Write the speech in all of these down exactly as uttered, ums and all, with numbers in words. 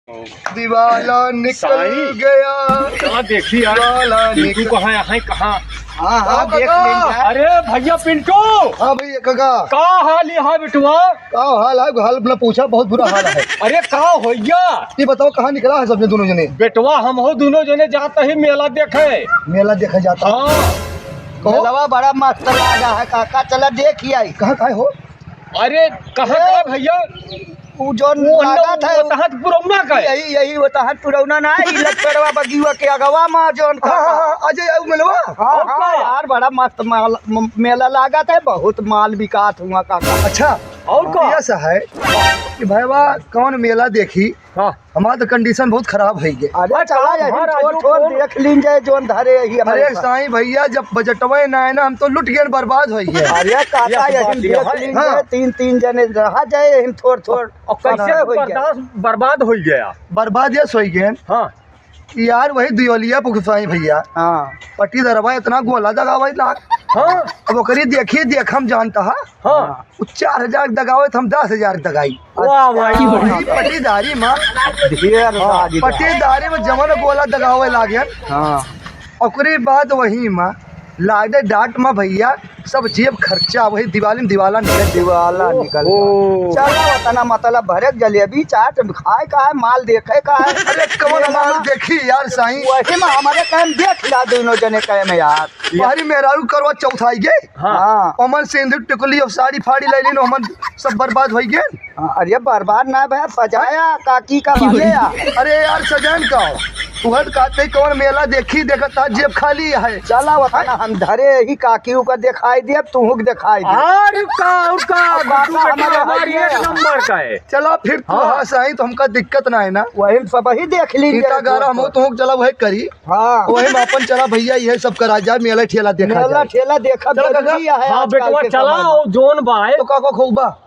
दिवाला निकल साईं। गया। चला देखी यार, दिवाला पिंटू निकल कहाँ है, कहाँ? हाँ, हाँ, हाँ, देख काका। लेंगे। अरे भैया पिंटू। हाँ भैया, काका। का हाल है बेटवा? का हाल है? हाल अपना पूछा, बहुत बुरा हाल है। अरे का होइया? ये बताओ, कहाँ निकला है सब जने, दोनों जने? बेटवा, हम हो दोनों जने जात ही मेला देखे। मेला देखे जाता? हाँ। कहो। मेलवा बड़ा मस्त लगा है काका, चला देख ही आई। कहाँ का है हो? अरे, कहाँ ए, का भैया? उ जौन वो लागत है, वो तहत पुरौना का है। यही, यही वो तहत पुरौना ना है, ई लटकड़वा बगिया के अगवा मा जौन हाँ, हाँ, हाँ, अजय, आउ मिलवा। हाँ, और हाँ, का? यार, बड़ा मस्त माल, म-, मेला लागत है, बहुत माल बिकात हुआ काका। अच्छा, और का? ऐसा है कि भैया, कौन मेला देखी? हाँ। हमार तो condition बहुत खराब है ये। अरे, अरे, चला, का यही हमारा छोड़, जो छोड़, कौन देख लीन जाए, जौन धरे यही हमारे अरे, पास। साईं भैया, जब बजटवे ना है ना, हम तो लुट गए, बर्बाद हो गए। अरे, काका, ये बात यही ये देख है। लीन हाँ। जाए, तीन, तीन जने रहा जाए, यही थोड़, थोड़ और कैसे होई जाए। बर्दाश्त, बर्बाद हो गया। बर्बाद ये सोई गए। हाँ। यार, वही दियोलिया पुखसाई भैया। हाँ। पट्टीदारवा इतना गोला दगावे लाग। हाँ। अब ओकरी देखी देख हम जानता है। हाँ। उ चार हजार दगावे तो हम दस हजार दगाई। वाह भाई। वही पट्टीदारी मा। ढेर हाँ, लागी बा। पट्टीदारी मा जवन गोला दगावे लागे। हाँ। ओकरी बाद वही मा लाडे डाट मा भैया, सब जेब खर्चा, वही दिवाली मा दिवाला निकल। दिवाला निकल ओहो। गया। चला, ओतना मतलब भरे जलेबी चाट खाए का है, माल देखे का है। अरे, कौन मेला माल मा देखी यार साईं? वही मा हमारे कहे मा देख ला, दोनों जने कहे मा यार। बाहरी मेहरारू करवा चौथ आई गई। हाँ। हाँ। ओमन सिंदूर टिकुली और साड़ी फाड़ी ले लीन, ओमन सब बर्बाद होई गए। हाँ, अरे बर्बाद ना भैया, सजाया काकी का बने यार। अरे यार, सजान का हो? उहद कहते कौन मेला देखी, देखत था जेब खाली है। चला, ओतना हम धरे ही काकी का दिखाई दे, अब तू के दिखाई दे। और का, और का, अब काका गुड्डू बेटा हमारे हमारी आइए। एक नंबर का है। चला फिर तू हाँ। हंस आई तो हमका दिक्कत ना है ना। वही सब ही देख लीजिए। ईटा गारा हम तो चला वही करी। हाँ। वही मा अपन चला भैया, ये सब करा जाए, मेला ठेला देखा मेला जाए। ठेला देखा चला जरूरी काका। है हाँ, आजकल बेटवा, के चला, समय मा। वो जोन बाय। तो काका खूब बा?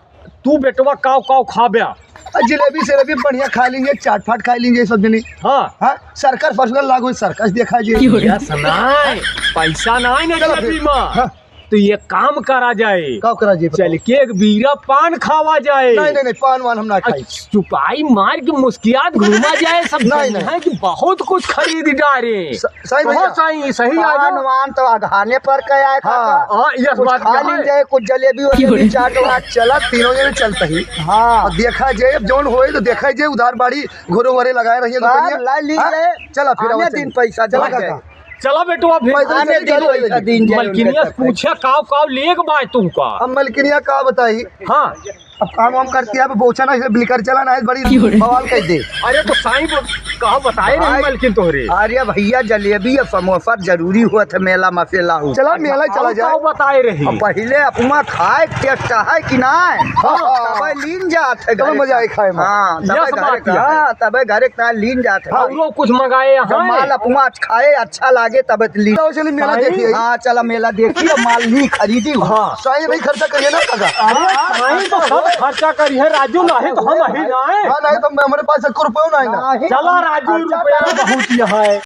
तू बेटवा काव काव खाब्या? आ, जिलेबी सिलेबी बढ़िया खा लेंगे, चाट फाट खा लेंगे सब जने। हाँ। हाँ, सर्कस फर्कस लागो, सर्कस देखा जाए। की हो रहा है? यस, नाय, पैसा नाय ना चलो जिलेबी फिर। मा। हाँ। तो ये काम करा जाए। का करा जाए, बताओ? चल के एक बीरा पान खावा जाए। नहीं, नहीं, नहीं, पान वान हम ना खाई। चुपाई मार के मुस्कियात घूमा जाए, सब नहीं, नहीं। है कि बहुत कुछ खरीद डारे। स-, सही भैया। बहुत सही, सही आ पान गया। वान तो अगहाने पर के आए हाँ। काका। हाँ, यस कुछ बात खा है। लीन जाए, कुछ जलेबी वलेबी, चाट वाट। चला, तीनों जने चलते ही। हाँ। अब देखा जाए, अब जौन होए तो देखा जाए, उधार बाड़ी घोरो वोरे लगाए रहिए बाप दुकानिया। ला ली हाँ? जाए। चला, फिर आने आवाज दिन चली। पैसा चला चला जाए। काका। चला बेटवा, फिर पैसा आने चली दिन जाए, पैसा चली। दिन जाए मलकिनिया उनके पूछे, काव काव लेक बाय तुमका? अब मलकिनिया का बताई? हाँ। अब काम वाम करती है, अब बोचा ना, इसे बिलकर चला ना, बड़ी की हो रही? बवाल कर दे। अरे तो साईं बो-, कहा बताए रही भाई, मलकिन तोहरे? अरे भैया, जलेबी और समोसा जरूरी हुआ था, मेला मसेला हो। चला, मेला चला जाए। बताए रही। अब पहिले अपना खाए के टेस्ट है कि ना? हाँ। तबे लीन जात है तबे घरे मजा आए का। खाए में। हाँ, तबे यस घरे बात का, है। हाँ, तबे घरे का लीन जात है। हाँ। औरो कुछ मंगाए जब हैं? माल अपना खाए अच्छा लागे तबे तो लीन। चलो, चलिए मेला साईं? देखिए। हाँ, चला मेला देखिए, माल ली खरीदी हो। हाँ। साईं नहीं खर्चा करिए ना काका। अरे, साईं तो सब खर्चा करी है राजू, नहीं तो हम ही ना आए। हाँ, नहीं तो हमारे पास एक रुपयो नहीं ना। नहीं। चला राजू, खर्चा रुपया करिए। बहुत ही है।